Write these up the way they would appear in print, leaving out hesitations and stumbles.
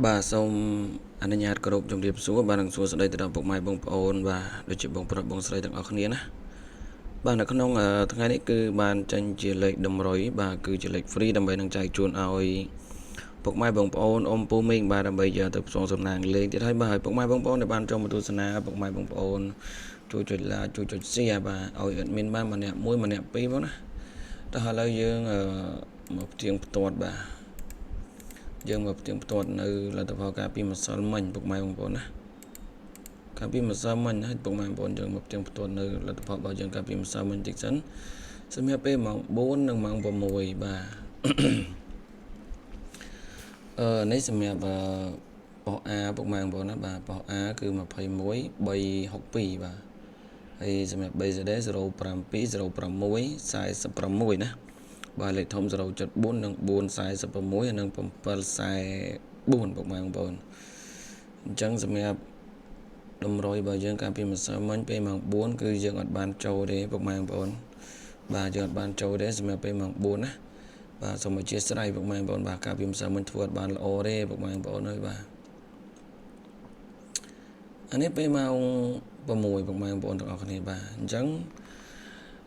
បាទសូមអនុញ្ញាតគោរពជម្រាបសួរបាទនិងសួស្តីទៅដល់ពុកម៉ែបងប្អូនបាទដូចជាបងប្រុសបងស្រីទាំងអស់គ្នាណាបាទនៅក្នុងថ្ងៃនេះគឺបានចេញជាលេខតម្រុយបាទគឺជាលេខ free ដើម្បីនឹងចែកជូនឲ្យពុកម៉ែបងប្អូនអ៊ំពូមីងបាទដើម្បីយកទៅផ្សងសំណាងលេងទៀតហើយបាទហើយពុកម៉ែបងប្អូនដែលបានចូលមកទស្សនាពុកម៉ែបងប្អូនជួយចុច like ជួយចុច share បាទឲ្យ admin បានម្នាក់មួយម្នាក់ពីរផងណាតោះឥឡូវយើងមកផ្ទៀងផ្ទាត់បាទយើងមកផ្ទៀងផ្ទាត់នៅលទ្ធផលការពីម្សិលមិញពុកម៉ែបងប្អូនណាកាលពីម្សិលមិញហើយពុកម៉ែបងប្អូនយើងមកផ្ទៀងផ្ទាត់នៅលទ្ធផលរបស់យើងកាលពីម្សិលមិញតិចសិនសម្រាប់ពេលម៉ោង4និងម៉ោង6បាទអឺនេះសម្រាប់ប៉ុស្តិ៍ A ពុកម៉ែបងប្អូនណាបាទប៉ុស្តិ៍ A គឺ21 362បាទហើយសម្រាប់ BCD 07 06 46ណាបាទលេខធំ0.4និង446និង744ពុកម៉ែបងប្អូនអញ្ចឹងសម្រាប់តម្រុយរបស់យើងកាលពីម្សិលមិញពេលម៉ោង4គឺយើងអត់បានចូលទេពុកម៉ែបងប្អូនបាទយើងអត់បានចូលទេសម្រាប់ពេលម៉ោង4ណាបាទសូមអធិស្ឋានពុកម៉ែបងប្អូនបាទកាលពីម្សិលមិញធ្វើអត់បានល្អទេពុកម៉ែបងប្អូនអើយបាទអានេះពេលម៉ោង6ពុកម៉ែបងប្អូនទាំងអស់គ្នាបាទអញ្ចឹង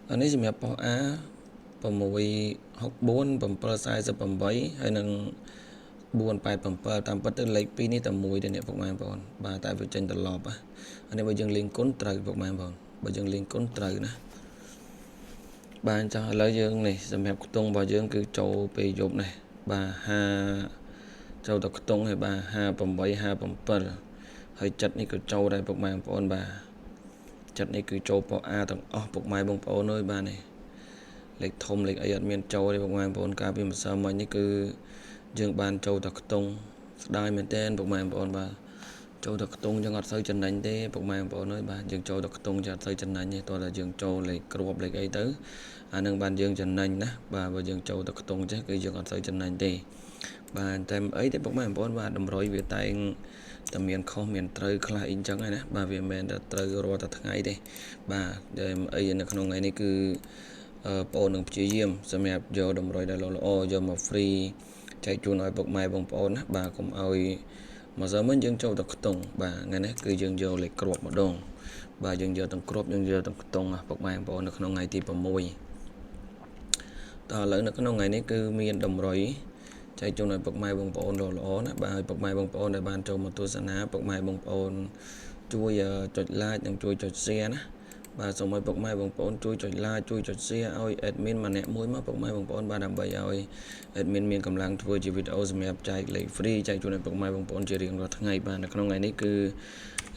អានេះសម្រាប់ប៉ុស្តិ៍ A 664 748ហើយនឹង487តាមពិតទៅលេខ2នេះតែមួយទេនេះពុកម៉ែបងប្អូនបាទតែវាចេញត្រឡប់អានេះបើយើងលេងគុណត្រូវពុកម៉ែបងប្អូនបើយើងលេងគុណត្រូវណាបាទអញ្ចឹងឥឡូវយើងនេះសម្រាប់ខ្ទង់របស់យើងគឺចូលពេលយប់នេះបាទ5ចូលទៅខ្ទង់ហើយបាទ58 57ហើយចិត្តនេះក៏ចូលដែរពុកម៉ែបងប្អូនបាទចិត្តនេះគឺចូលប៉ុ A ទាំងអស់ពុកម៉ែបងប្អូនអើយបាទនេះលេខធំលេខអីអត់មានចូលទេពុកម៉ែបងប្អូនកាលពីម្សិលមិញនេះគឺយើងបានចូលតែខ្ទង់ស្ដាយមែនទែនពុកម៉ែបងប្អូនបាទចូលតែខ្ទង់យើងអត់សូវចំណេញទេពុកម៉ែបងប្អូនអើយបាទយើងចូលតែខ្ទង់យើងអត់សូវចំណេញទេតោះតែយើងចូលលេខគ្រាប់លេខអីទៅអានឹងបានយើងចំណេញណាបាទបើយើងចូលតែខ្ទង់ចេះគឺយើងអត់សូវចំណេញទេបាទតែអីទេពុកម៉ែបងប្អូនបាទតម្រុយវាតែងតែមានខុសមានត្រូវខ្លះអីចឹងហើយណាបាទវាមិនមែនតែត្រូវរាល់តែថ្ងៃទេបាទតែអីនៅក្នុងថ្ងៃនេះគឺបងអូននឹងព្យាយាមសម្រាប់យកតម្រុយដែលល្អៗយកមក free ចែកជូនឲ្យពុកម៉ែបងប្អូនណាបាទកុំឲ្យមកសើមិញយើងចូលទៅខ្ទង់បាទថ្ងៃនេះគឺយើងយកលេខគ្រាប់ម្ដងបាទយើងយកទាំងគ្រាប់យើងយកទាំងខ្ទង់ពុកម៉ែបងប្អូននៅក្នុងថ្ងៃទី6តើឥឡូវនៅក្នុងថ្ងៃនេះគឺមានតម្រុយចែកជូនឲ្យពុកម៉ែបងប្អូនល្អល្អណាបាទឲ្យពុកម៉ែបងប្អូនដែលបានចូលមកទស្សនាពុកម៉ែបងប្អូនជួយចុច like និងជួយចុច share ណាបាទសូមឲ្យពុកម៉ែបងប្អូនជួយចុច like ជួយចុច share ឲ្យ admin ម្នាក់មួយមកពុកម៉ែបងប្អូនបាទដើម្បីឲ្យ admin មានកម្លាំងធ្វើជាវីដេអូសម្រាប់ចែកលេខ free ចែកជូនឲ្យពុកម៉ែបងប្អូនជារៀងរាល់ថ្ងៃបាទនៅក្នុងថ្ងៃនេះគឺ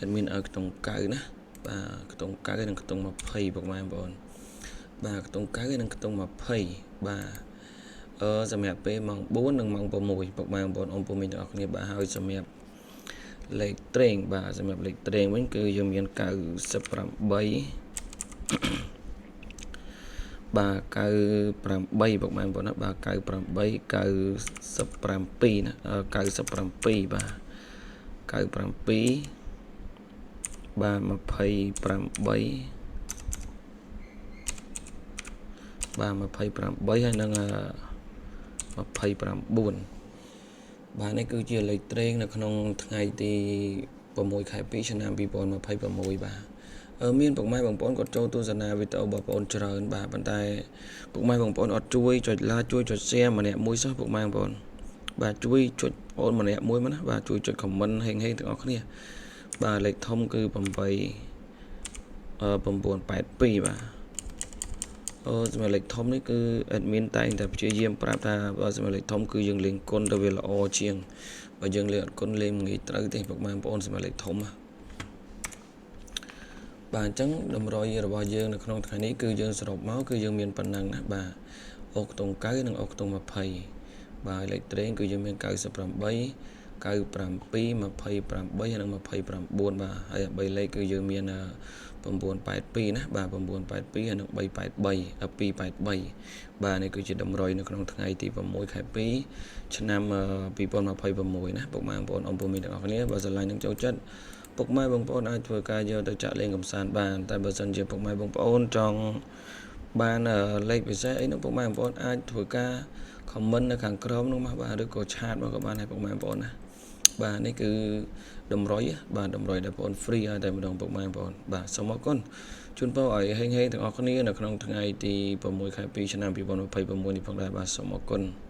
admin ឲ្យខ្ទង់9ណាបាទខ្ទង់9និងខ្ទង់20ពុកម៉ែបងប្អូនបាទខ្ទង់9និងខ្ទង់20បាទអឺសម្រាប់ពេលម៉ោង4និងម៉ោង6ពុកម៉ែបងប្អូនអ៊ំពូមីងទាំងអស់គ្នាបាទហើយសម្រាប់លេខត្រេងបាទសម្រាប់លេខត្រេងវិញគឺយើងមាន98បាទ98ពុកម៉ែបងប្អូនណាបាទ98 97ណា97បាទ97បាទ28បាទ28ហើយនឹង29បាទនេះគឺជាលេខត្រេងនៅក្នុងថ្ងៃទី6ខែ2ឆ្នាំ2026បាទមានពុកម៉ែបងប្អូនគាត់ចូលទស្សនាវីដេអូបងប្អូនច្រើនបាទប៉ុន្តែពុកម៉ែបងប្អូនអត់ជួយចុច like ជួយចុច share ម្នាក់មួយសោះពុកម៉ែបងប្អូនបាទជួយចុចបងប្អូនម្នាក់មួយមកណាបាទជួយចុច comment ហេងហេងទាំងអស់គ្នាបាទលេខធំគឺ8 982បាទអូសម្រាប់លេខធំនេះគឺ admin តែងតែព្យាយាមប្រាប់ថាបើសម្រាប់លេខធំគឺយើងលេងគុណទៅវាល្អជាងបើយើងលេងអត់គុណលេងមិនងាយត្រូវទេពុកម៉ែបងប្អូនសម្រាប់លេខធំណាបាទអញ្ចឹងតម្រុយរបស់យើងនៅក្នុងថ្ងៃនេះគឺយើងសរុបមកគឺយើងមានប៉ុណ្ណឹងណាបាទអូខ្ទង់9និងអូខ្ទង់20បាទលេខត្រេងគឺយើងមាន98 97 28ហើយនិង29បាទហើយ3លេខគឺយើងមាន982ណាបាទ982ហើយនិង383 283បាទនេះគឺជាតម្រុយនៅក្នុងថ្ងៃទី6ខែ2ឆ្នាំ2026ណាពុកម៉ែបងប្អូនអ៊ំពូមីងទាំងអស់គ្នាបើស្រឡាញ់នឹងចូលចិត្តពុកម៉ែបងប្អូនអាចធ្វើការយកទៅចាក់លេងកម្សាន្តបានតែបើសិនជាពុកម៉ែបងប្អូនចង់បានលេខពិសេសអីនោះពុកម៉ែបងប្អូនអាចធ្វើការ comment នៅខាងក្រោមនោះមកបាទឬក៏chat មកក៏បានដែរពុកម៉ែបងប្អូនណា។ បាទនេះគឺតម្រុយបាទតម្រុយដែលបងប្អូន free ឲ្យតែម្ដងពុកម៉ែបងប្អូនបាទសូមអរគុណជូនពរឲ្យហេងហេងទាំងអស់គ្នានៅក្នុងថ្ងៃទី6ខែ2ឆ្នាំ2026នេះផងដែរបាទសូមអរគុណ។